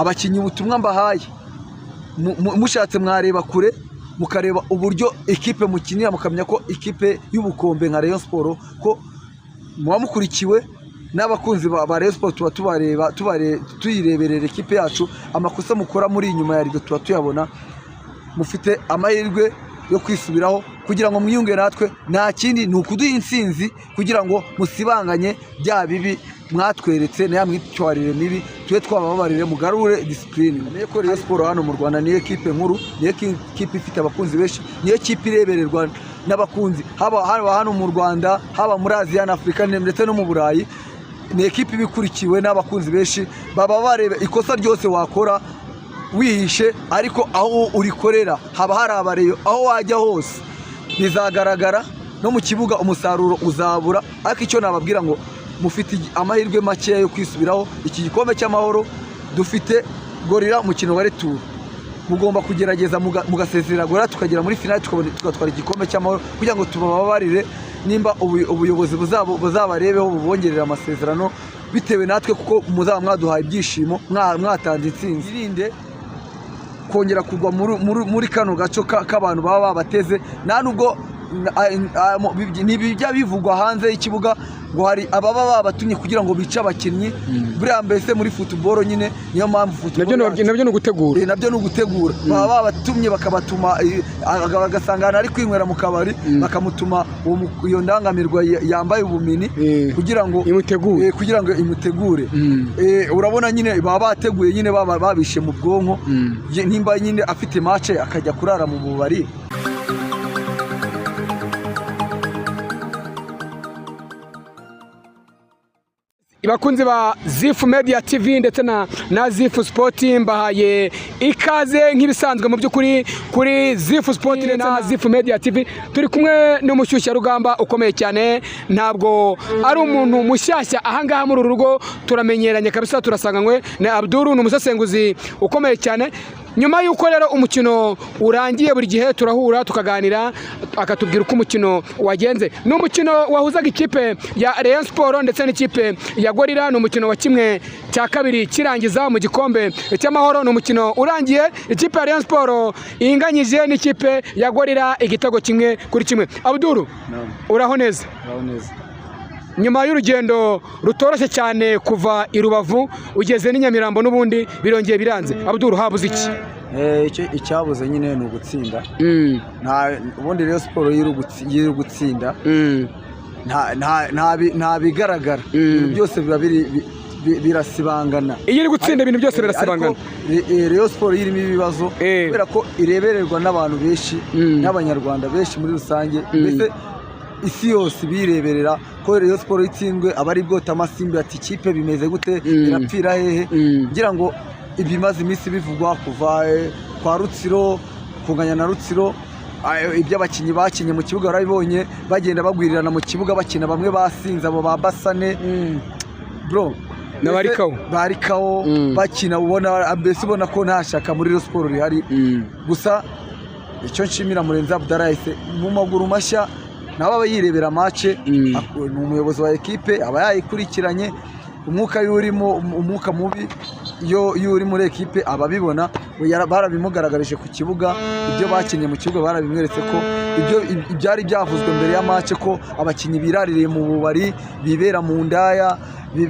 Abakinnyi, ubutumwa mbahaye, mushatse mwareba kure, mukareba uburyo ikipe mukinira, mukamenya ko ikipe y'ubukombe nka Rayon Sport, ko muba mukurikiwe n'abakunzi ba Rayon Sport. Tuba tubareba, tuyireberera ikipe yacu. Amakosa mukora muri inyuma ya rido tuba tuyabona. Mufite amahirwe yo kwisubiraho kugira ngo mwiyunge natwe. Nta kindi, ni ukuduha intsinzi kugira ngo musibanganye bya bibi mwatweretse na ya myitwarire mibi, tube twabababarire, mugarure discipline. Mumenye ko Rayon Sport hano mu Rwanda niyo kipe nkuru, niyo kipe ifite abakunzi benshi, niyo kipe irebererwa n'abakunzi, haba hano mu Rwanda, haba muri Aziya na Afurika ndetse no mu Burayi. Ni ekipe iba ikurikiwe n'abakunzi benshi, baba bareba ikosa ryose wakora wihishe, ariko aho urikorera haba hari abareyo. Aho wajya hose bizagaragara, no mu kibuga umusaruro uzabura. Ariko icyo nababwira ngo mufite amahirwe makeya yo kwisubiraho. Iki gikombe cy'Amahoro, dufite Gorilla, umukino wa retour, mugomba kugerageza mugasezerera Gorilla, tukagera muri finale, tugatwara igikombe cy'Amahoro kugira ngo tubababarire. Nimba ubuyobozi buzabarebeho, bubongerera amasezerano bitewe natwe, kuko muzaba mwaduhaye ibyishimo, mwatanze intsinzi. Irinde kongera kugwa muri kano gaco k'abantu baba babateze. Nta nubwo ntibijya bivugwa hanze y'ikibuga ngo hari ababa babatumye kugira ngo bice abakinnyi. Buriya mbese muri football nyine, niyo mpamvu football Nabyo yacu- nabyo ni ugutegura. Nabyo ni ugutegura. Baba babatumye, bakabatuma, bagasanga ahantu ari kwinywera mu kabari, bakamutuma iyo ndangamirwa yambaye ubumini kugira ngo imutegure. Kugira ngo imutegure. Urabona nyine baba bateguye nyine, baba babishe mu bwonko. Nimba nyine afite match akajya kurara mu bubari. Bakunzi ba Zifu Media TV ndetse na Zifu Sport, mbahaye ikaze nk'ibisanzwe. Mu by'ukuri kuri Zifu Sport ndetse na Zifu Media TV turi kumwe n'umushyushyarugamba ukomeye cyane. Ntabwo ari umuntu mushyashya ahangaha muri uru rugo, turamenyeranye kabisa, turasanganywe na Abdul, ni umusesenguzi ukomeye cyane. Nyuma y'uko rero umukino urangiye, buri gihe turahura tukaganira, akatubwira uko umukino wagenze. Ni umukino wahuzaga ikipe ya Rayon Sport ndetse n'ikipe ya Gorilla. Ni umukino wa 1/2 kirangiza mu gikombe cy'Amahoro. Ni umukino urangiye ikipe ya Rayon Sport inganyije n'ikipe ya Gorilla igitego 1-1. Abdul, uraho neza? Nyuma y'urugendo rutoroshye cyane kuva i Rubavu ugeze n'i Nyamirambo, n'ubundi birongeye biranze. Abdul, habuze iki? Icyabuze nyine ni ugutsinda. Nta ubundi Rayon Sport iyo iri gutsinda, nta bigaragara, ibintu byose biba biri birasibangana. Iyo iri gutsinda, ibintu byose birasibangana. Ariko Rayon Sport irimo ibibazo, kubera ko irebererwa n'abantu benshi, n'Abanyarwanda benshi muri rusange, mbese isi yose bireberera ko Rayon Sport itsinzwe aba ari bwota amasimbi, ati ikipe bimeze gute, irapfira hehe? Ngira ngo ibimaze iminsi bivugwa kuva kwa Rutsiro, kunganya na Rutsiro, ibyo abakinnyi bakinnye mu kibuga barabibonye, bagenda bagwirirana mu kibuga, bakina bamwe basinze, abo ba Basane bro. Na Barikawo. Barikawo. Bakina ubona, mbese ubona ko nta shyaka muri Rayon Sport rihari. Gusa icyo nshimira Murenzi Abdallah, yahise mu maguru mashya, nawe aba yirebera match. Ni umuyobozi wa ekipe, aba yayikurikiranye. Umwuka iyo urimo, umwuka mubi iyo uri muri ekipe aba abibona. Barabimugaragarije ku kibuga, ibyo bakinnye mu kibuga barabimweretse ko ibyo ibyari byavuzwe mbere ya match, ko abakinnyi biraririye mu bubari, bibera mu ndaya,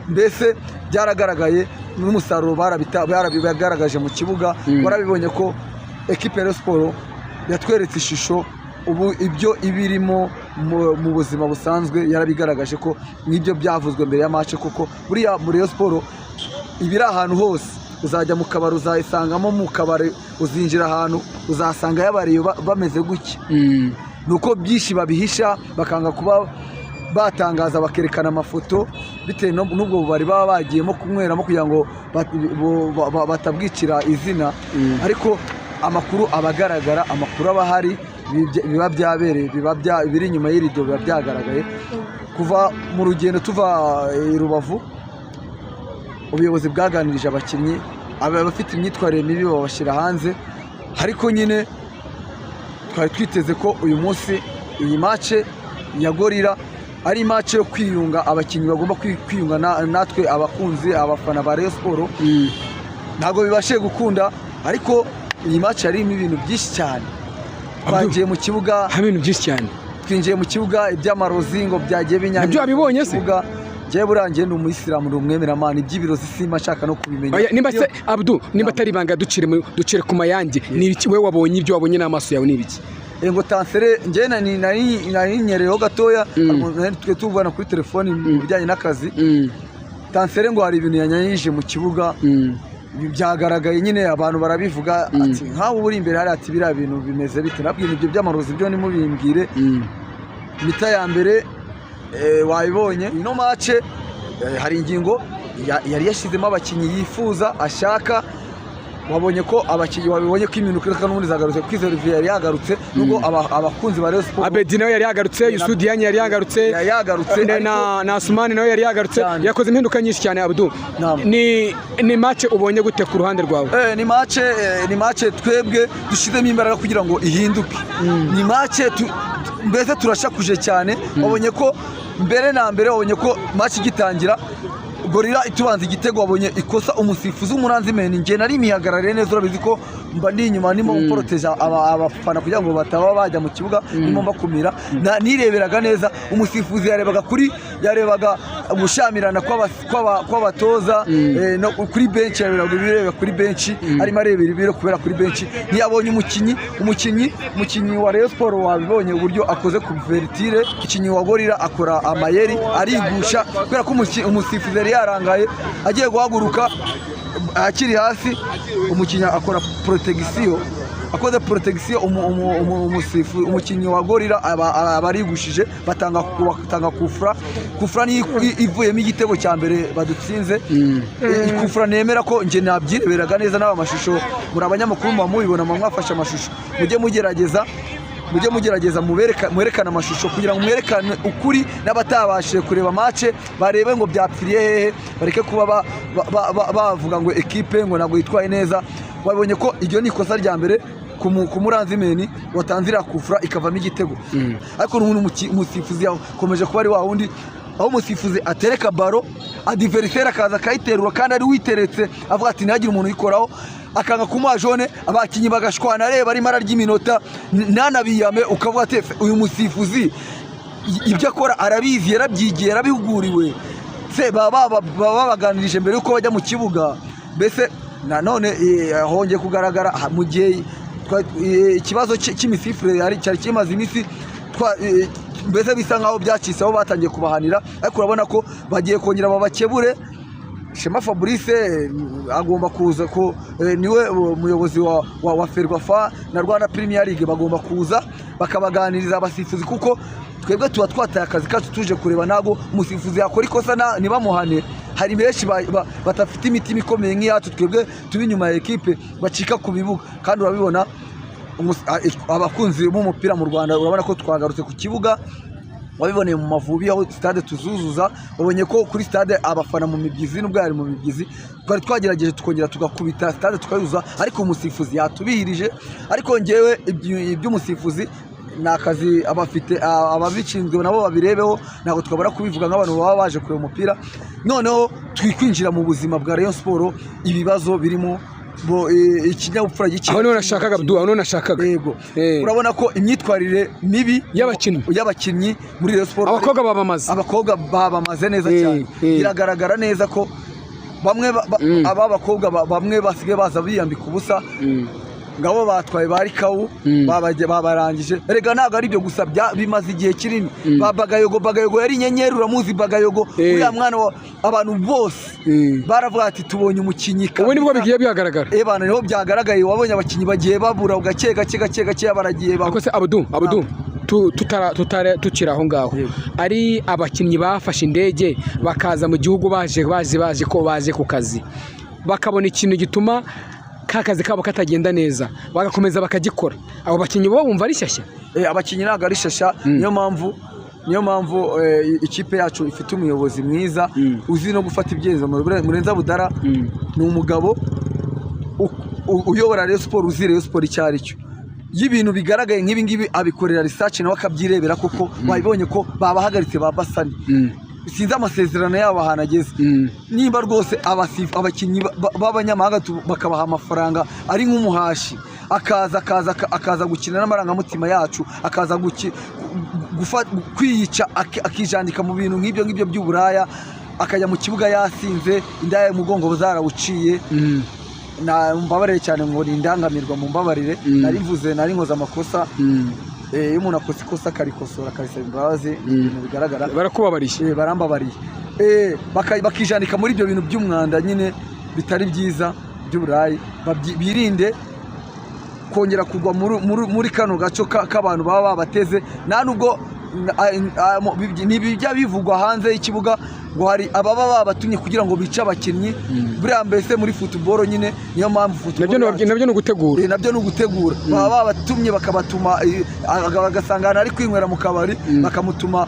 mbese byaragaragaye n'umusaruro barabigaragaje mu kibuga. Barabibonye ko ekipe ya Rayon Sport yatweretse ishusho ubu ibyo ibirimo mu buzima busanzwe. Yarabigaragaje ko n'ibyo byavuzwe mbere ya match, kuko buriya muri Rayon Sport ibiri ahantu hose, uzajya mu kabari uzayisangamo, mu kabari uzinjira ahantu uzasanga yabariye bameze gutya. Ni uko byinshi babihisha, bakanga kuba batangaza, bakerekana amafoto bitewe n'ubwo bubari baba bagiyemo kunyweramo, kugira ngo batabwicira izina. Ariko amakuru aba agaragara, amakuru aba ahari, biba byabereye, biba biri inyuma y'irido, biba byagaragaye. Kuva mu rugendo tuva i Rubavu, ubuyobozi bwaganirije abakinnyi, abafite imyitwarire mibi babashyira hanze. Ariko nyine twari twiteze ko uyu munsi iyi match ya Gorilla ari match yo kwiyunga, abakinnyi bagomba kwiyunga natwe abakunzi, abafana ba Rayon Sport. Ntabwo bibashije gukunda, ariko iyi match yarimo ibintu byinshi cyane. Twagiye mu kibuga, Hari ibintu byinshi cyane. Twinjiye mu kibuga, iby'amarozi ngo byagiye binyanyagira Nabyo wabibonye mu se? kibuga. Njyewe burangiye ndi umuyisilamu, ndi umwemeramana, iby'ibirozi simba nshaka no kubimenya. Oya, nimba se Abdu, nimba atari ibanga, ducire ku mayange, ni ibiki wowe wabonye, ibyo wabonye n'amaso yawe ni ibiki? Ngo tansere, njyewe nari nyereyeho gatoya. Hari umuntu twe tuvugana kuri telefoni mu bijyanye n'akazi. Tansere ngo hari ibintu yanyanyije mu kibuga. Ibi byagaragaye nyine, abantu barabivuga, ati nkaho uba uri imbere hariya, ati biriya bintu bimeze bite? Nabwiye ibyo by'amarozi byo nimubimbwire. Mi-temps ya mbere wabibonye ino match, hari ingingo yari yashyizemo abakinnyi yifuza, ashaka. Wabonye ko abakinnyi, wabibonye ko impinduka n'ubundi zagarutse. Kwizera Olivier yari yagarutse, nubwo abakunzi ba Rayon Sports Abedi nawe yari yagarutse, Youssou Diagne yari yagarutse. Yari yagarutse, na Asumani nawe yari yagarutse. Cyane. Yakoze impinduka nyinshi cyane, Abdu. Naam. Ni match ubonye gute ku ruhande rwawe? Ni match twebwe dushyizemo imbaraga kugira ngo ihinduke. Ni match mbese turashakuje cyane. Wabonye ko mbere na mbere, wabonye ko match igitangira Gorilla itubanza igitego, wabonye ikosa umusifuzi w'umuranzimeni. Njye nari mihagarariye neza, urabizi ko mba ndi inyuma ndimo poroteja abafana kugira ngo bataba bajya mu kibuga, ndimo mbakumira. Nireberaga neza, umusifuzi yarebaga kuri, yarebaga gushyamirana kw'abatoza no kuri benshi, yarebaga ibireba kuri benshi, arimo arebera ibiro kubera kuri benshi. Ntiyabonye umukinnyi wa Rayon Sport. Wabibonye uburyo akoze ku vertire, umukinnyi wa Gorilla akora amayeri arigusha, kubera ko umusifuzi yari yarangaye agiye guhaguruka akiri hasi, umukinnyi akora protection. Akoze protection, umukinnyi wa Gorilla aba arigushije, batanga kufra. Kufra niyo ivuyemo igitego cya mbere badutsinze. Kufra nemera ko njye nabyireberaga neza n'aba mashusho. Muri abanyamakuru muba mubibona, muba mwafashe amashusho. Mujye mugerageza mwerekane amashusho kugira ngo mwerekane ukuri, n'abatabashije kureba match barebe ngo byapfiriye hehe, bareke kuba bavuga ngo ekipe ngo ntabwo yitwaye neza. Wabonye ko iryo ni ikosa rya mbere ku muranzimeni watanze iriya kufra ikavamo igitego. Ariko n'ubundi umusifuzi yakomeje kuba ari wa wundi, aho umusifuzi atereka ballon, adversaire akaza akayiterura kandi ari witeretse, avuga ati ntihagire umuntu uyikoraho, akanga kumuha jaune, abakinnyi bagashwana, areba arimo ararya iminota, ntanabiyame. Ukavuga ati: "Ese uyu musifuzi ibyo akora arabizi, yarabyigiye, yarabihuguriwe se? Baba babaganirije mbere yuko bajya mu kibuga?" Mbese nanone hongeye kugaragara mu gihe ikibazo cy'imisifurire cyari kimaze iminsi, mbese bisa nkaho byacitse, aho batangiye kubahanira, ariko urabona ko bagiye kongera babakebure. Shema Fabrice agomba kuza ko niwe muyobozi wa Ferwafa na Rwanda Premier League, bagomba kuza bakabaganiriza abasifuzi, kuko twebwe tuba twataye akazi kacu tuje kureba. Ntabwo umusifuzi yakora ikosa ntibamuhane. Hari benshi badafite imitima ikomeye nk'iyacu, twebwe tuba inyuma ya ekipe, bacika ku bibuga. Kandi urabibona, abakunzi b'umupira mu Rwanda, urabona ko twagarutse ku kibuga. Wabiboneye mu Mavubi aho stade tuzuzuza, wabonye ko kuri stade abafana mu mibyizi, nubwo yari mu mibyizi, twari twagerageje tukongera tugakubita stade tukayuzuza, ariko umusifuzi yatubihirije. Ariko ngewe iby'umusifuzi ni akazi abafite, ababishinzwe nabo babirebeho, ntabwo twabura kubivuga nk'abantu baba baje kureba umupira. Noneho twikwinjira mu buzima bwa Rayon Sport, ibibazo birimo bo, ikinyabupfura gike. Aho niho nashakaga, Abdu, aho niho nashakaga. Yego. Urabona ko imyitwarire mibi y'abakinnyi. Y'abakinnyi muri Rayon Sport. Abakobwa babamaze. Abakobwa babamaze neza cyane. Biragaragara neza ko bamwe aba bakobwa bamwe basigaye baza biyambika ubusa, ngabo batwaye ba Rikawu, babarangije. Erega ntabwo ari ibyo gusa, bimaze igihe kinini. Ba Bagayogo, Bagayogo yari inyenyeri, uramuzi Bagayogo? Uriya mwana abantu bose baravuga ati tubonye umukinnyi Ubu nibwo kabisa. bigiye bihagaragara. Bana, niho byagaragaye. Wabonye abakinnyi bagiye babura gake gake gake gake, baragiye Ariko se Abdu, Abdu, tutara tukiri aho ngaho, ari abakinnyi bafashe indege bakaza mu gihugu, baje ko baje ku kazi, bakabona ikintu gituma ka kazi kabo katagenda neza, bagakomeza bakagikora, abo bakinnyi bo bumva ari shyashya? Abakinnyi ntabwo ari shasha. Niyo mpamvu ikipe yacu ifite umuyobozi mwiza uzi no gufata ibyemezo. Murenzi Abdallah ni umugabo uyobora Rayon Sport, uzi Rayon Sport icyo ari cyo. Iyo ibintu bigaragaye nk'ibi ngibi, abikorera research nawe akabyirebera, kuko wabibonye ko babahagaritse ba Basani. Sinzi amasezerano yabo ahantu ageze. Nimba rwose abakinnyi b'abanyamahanga bakabaha amafaranga ari nk'umuhashi, akaza gukina n'amarangamutima yacu, akaza kwiyica, akijandika mu bintu nk'ibyo ngibyo by'uburaya, akajya mu kibuga yasinze, indaya y'umugongo zarawuciye. Na mumbabarire cyane ngo ni indangamirwa, mumbabarire. Nari mvuze, nari nkoze amakosa. Iyo umuntu akoze ikosa akarikosora, akarisaba imbabazi, ni ibintu bigaragara. Barakubabariye. Barambabariye. Bakijandika muri ibyo bintu by'umwanda nyine bitari byiza by'uburayi. Birinde kongera kugwa muri kano gaco k'abantu baba babateze. Nta nubwo ntibijya bivugwa hanze y'ikibuga ngo hari ababa babatumye kugira ngo bice abakinnyi. Buriya mbese muri football nyine, niyo mpamvu football Nabyo nabyo ni ugutegura. Nabyo ni ugutegura. Baba babatumye, bakabatuma, bagasanga ahantu ari kwinywera mu kabari, bakamutuma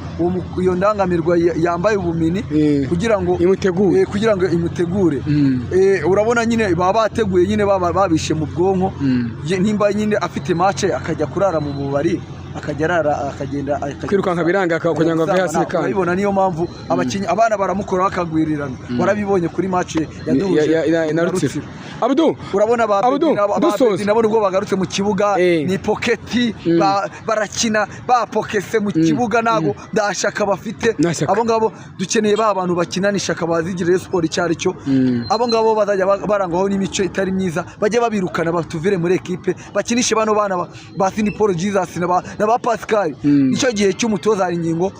iyo ndangamirwa yambaye ubumini kugira ngo imutegure. Kugira ngo imutegure. Urabona nyine baba bateguye nyine, baba babishe mu bwonko. Nimba nyine afite match akajya kurara mu bubari, akajya arara, akagenda akajya Kwirukanka biranga kugira ngo ave hasi gusambana. bikanga. Urabibona, niyo mpamvu abakinnyi abana baramukora bakagwirirana. Warabibonye kuri match yaduhuje na Rutsiro. Abdu, Urabona ba Abdu, Bedi ba dusoza. Bedi nabo nubwo bagarutse mu kibuga, ni poketi, barakina bapokese mu kibuga, ntago nta shaka bafite. Nta shyaka. Abo ngabo dukeneye ba bantu bakinana ishaka, bazigira Rayon Sport icyo ari cyo. Abo ngabo bazajya barangwaho n'imico itari myiza, bajye babirukana batuvire muri ekipe, bakinishe bano bana ba Sini Paul Jesus na ba Pascal. Nicyo gihe cy'umutoza hari ingingo,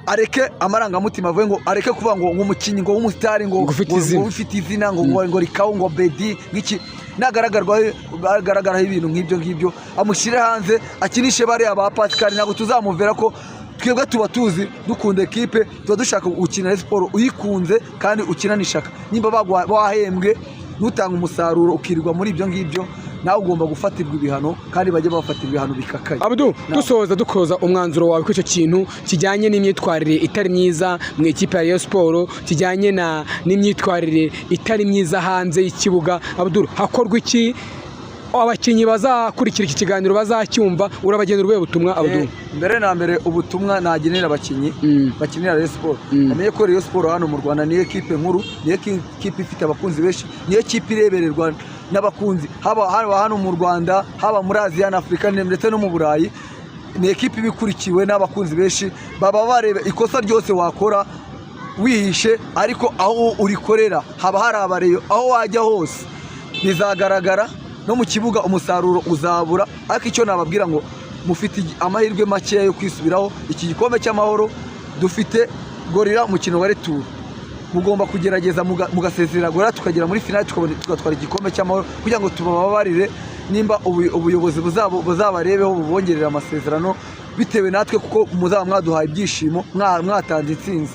areke amarangamutima, avuge ngo areke kuvuga ngo umukinnyi ngo w'umusitari ngo Ngo ufite ngo izina. ngo ufite izina, ngo Rikawu, ngo Bedi ngiki, nagaragarwaho agaragaraho ibintu nk'ibyo ngibyo, amushyire hanze, akinishe bariya ba Pascal. Ntabwo tuzamuvera ko twebwe tuba tuzi dukunda ekipe, tuba dushaka gukina Rayon Sport uyikunze kandi ukinana ishaka. Nimba wahembwe ntutange umusaruro, ukirirwa muri ibyo ngibyo, nawe ugomba gufatirwa ibihano, kandi bajye bafatirwa ibihano bikakaye. Abdu, dusoza, dukoza umwanzuro wawe kuri icyo kintu kijyanye n'imyitwarire itari myiza mu ikipe ya Rayon Sport, kijyanye na n'imyitwarire itari myiza hanze y'ikibuga, Abdul, hakorwa iki? Abakinnyi bazakurikira iki kiganiro bazacyumva, urabagenera ubuhe butumwa, Abdul? Mbere na mbere, ubutumwa nagenera abakinnyi bakinira Rayon Sport, bamenye ko Rayon Sport hano mu Rwanda niyo kipe nkuru, niyo kipe ifite abakunzi benshi, niyo kipe irebererwa n'abakunzi, haba hano mu Rwanda, haba muri Aziya na Afurika ndetse no mu Burayi. Ni ekipe iba ikurikiwe n'abakunzi benshi, baba bareba ikosa ryose wakora wihishe, ariko aho urikorera haba hari abareyo. Aho wajya hose bizagaragara, no mu kibuga umusaruro uzabura. Ariko icyo nababwira ngo mufite amahirwe makeya yo kwisubiraho. Iki gikombe cy'amahoro dufite Gorilla, umukino wa retour mugomba kugerageza mugasezerera Gorilla, tukagera muri finale, tugatwara igikombe cy'amahoro kugira ngo tubababarire. Nimba ubuyobozi buzabarebeho bubongerera amasezerano bitewe natwe, kuko muzaba mwaduhaye ibyishimo, mwatanze intsinzi.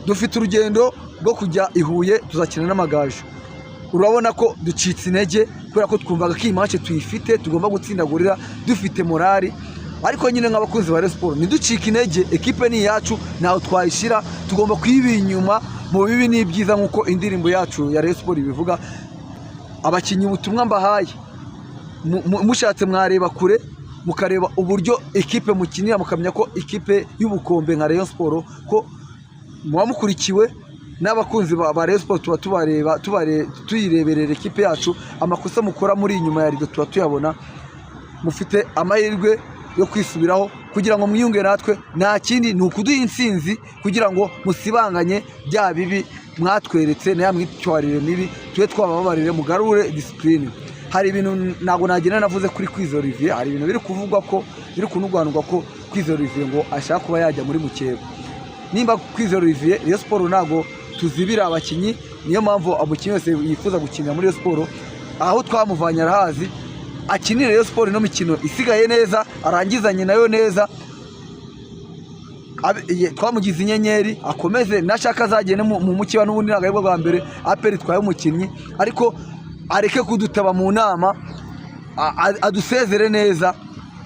Dufite urugendo rwo kujya i Huye, tuzakina n'Amagaju. Urabona ko ducitse intege kubera ko twumvaga ko iyi match tuyifite, tugomba gutsinda Gorilla dufite morale. Ariko nyine nk'abakunzi ba Rayon Sport, ntiducike intege. Ekipe ni iyacu, ntaho twayishyira, tugomba kuyiba inyuma mu bibi n'ibyiza nk'uko indirimbo yacu ya Rayon Sport ibivuga. Abakinnyi, ubutumwa mbahaye, mushatse mwareba kure, mukareba uburyo ekipe mukinira, mukamenya ko ikipe y'ubukombe nka Rayon Sport ko muba mukurikiwe n'abakunzi ba Rayon Sport. Tuba tubareba, tuyireberera ekipe yacu. Amakosa mukora muri inyuma ya rido tuba tuyabona. Mufite amahirwe yo kwisubiraho kugira ngo mwiyunge natwe. Nta kindi, ni ukuduha intsinzi kugira ngo musibanganye bya bibi mwatweretse na ya myitwarire mibi, tube twabababarire, mugarure discipline. Hari ibintu ntabwo nagenda navuze kuri Kwizera Olivier. Hari ibintu biri kuvugwa ko biri kunugwanugwa ko Kwizera Olivier ngo ashaka kuba yajya muri mukeba. Nimba Kwizera Olivier, Rayon Sport ntabwo tuzibira abakinnyi, niyo mpamvu umukinnyi wese yifuza gukinira muri Rayon Sport, aho twamuvanye arahazi. Akinire Rayon Sport ino mikino isigaye neza, arangizanye nayo neza. Twamugize inyenyeri, akomeze. Nashaka azagende mu mukiba, n'ubundi ntabwo aribwo bwa mbere APR itwaye umukinnyi, ariko areke kudutaba mu nama, adusezere neza,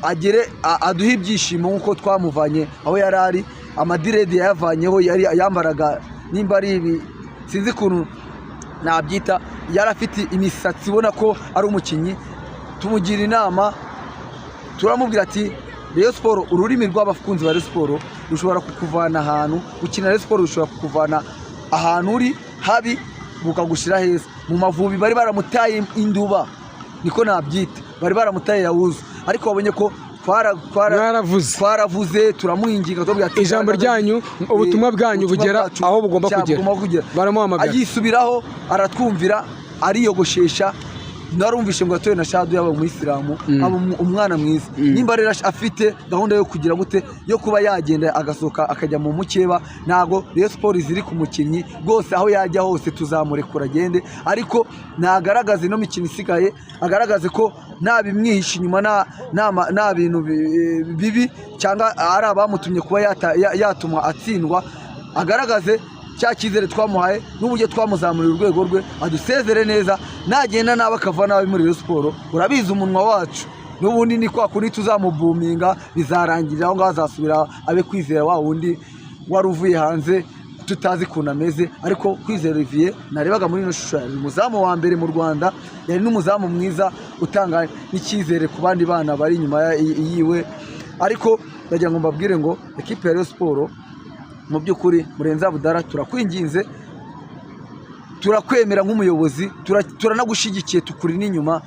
agere aduhe ibyishimo nk'uko twamuvanye aho yari ari. Amadiredi yayavanyeho, yari yambaraga nimba ari ibi, sinzi ukuntu nabyita, yari afite imisatsi ubona ko ari umukinnyi. Tumugira inama, turamubwira ati Rayon Sport, ururimi rw'abakunzi ba Rayon Sport rushobora kukuvana ahantu, gukina Rayon Sport rushobora kukuvana ahantu uri habi bukagushyira heza. Mu Mavubi bari baramutaye induba, niko nabyita, bari baramutaye yawuzu, ariko wabonye ko Mwaravuze. twaravuze, turamuhinginga, tubabwira ati, Ijambo ryanyu, ubutumwa bwanyu ubutumwa bugera bwacu aho bugomba kugera. Bugomba kugera. Baramuhamagara. Agisubiraho, aratwumvira, ariyogoshesha. Narumvishe ngo yatowe na Shadu, yaba umuyisilamu, aba umwana mwiza. Nimba rero afite gahunda yo kugira gute, yo kuba yagenda agasohoka akajya mu mukeba, ntago Rayon Sport ziri ku mukinnyi rwose. Aho yajya hose tuzamurekura agende, ariko nagaragaze ino mikino isigaye, agaragaze ko nta bimwihishe inyuma, nta bintu bibi cyangwa ari abamutumye kuba yatuma atsindwa. Agaragaze cya cyizere twamuhaye n'uburyo twamuzamuriye urwego rwe, adusezere neza. Nagenda nabi, akava nabi muri Rayon Sport, urabizi umunwa wacu n'ubundi ni kwa kundi tuzamubuminga, bizarangirira aho ngaho, azasubira abe Kwizera wa wundi wari uvuye hanze tutazi ukuntu ameze. Ariko Kwizera Olivier narebaga muri ino shusho yari umuzamu wa mbere mu Rwanda, yari n'umuzamu mwiza utanga n'icyizere ku bandi bana bari inyuma yiwe. Ariko ndagira ngo mbabwire ngo ekipe ya Rayon Sport, mu by'ukuri, Murenzi Abdallah, turakwinginze, turakwemera nk'umuyobozi, turanagushyigikiye, tukuri n'inyuma.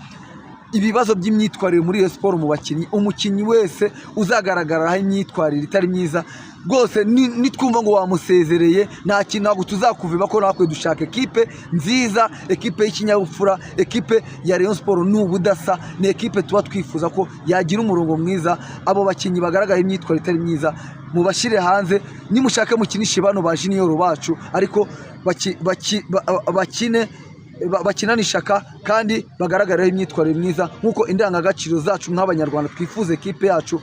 Ibibazo by'imyitwarire muri iyo siporo mu bakinnyi, umukinnyi wese uzagaragaraho imyitwarire itari myiza rwose, nitwumva ngo wamusezereye, nta kintu, ntabwo tuzakuviba ko natwe dushaka ekipe nziza, ekipe y'ikinyabupfura. Ekipe ya Rayon Sport ni ubudasa, ni ekipe tuba twifuza ko yagira umurongo mwiza. Abo bakinnyi bagaragaye imyitwarire itari myiza mubashyire hanze, nimushake mukinishe bano ba junior bacu, ariko bakine bakinane ishaka kandi bagaragareho imyitwarire myiza nk'uko indangagaciro zacu nk'Abanyarwanda twifuza ekipe yacu,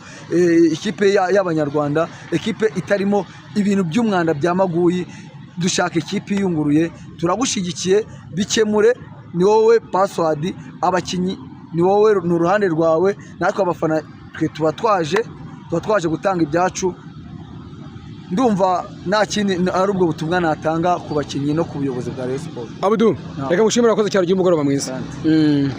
ikipe y'Abanyarwanda, ekipe itarimo ibintu by'umwanda bya maguyi. Dushaka ikipe iyunguruye. Turagushyigikiye, bikemure, ni wowe password, abakinnyi ni wowe, ni uruhande rwawe. Natwe abafana twe tuba twaje gutanga ibyacu. Ndumva nta kindi, ari ubwo butumwa natanga ku bakinnyi no ku buyobozi bwa Rayon Sport. Abudu, No. reka ngushimire, wakoze cyane, ugire umugoroba mwiza. Asante.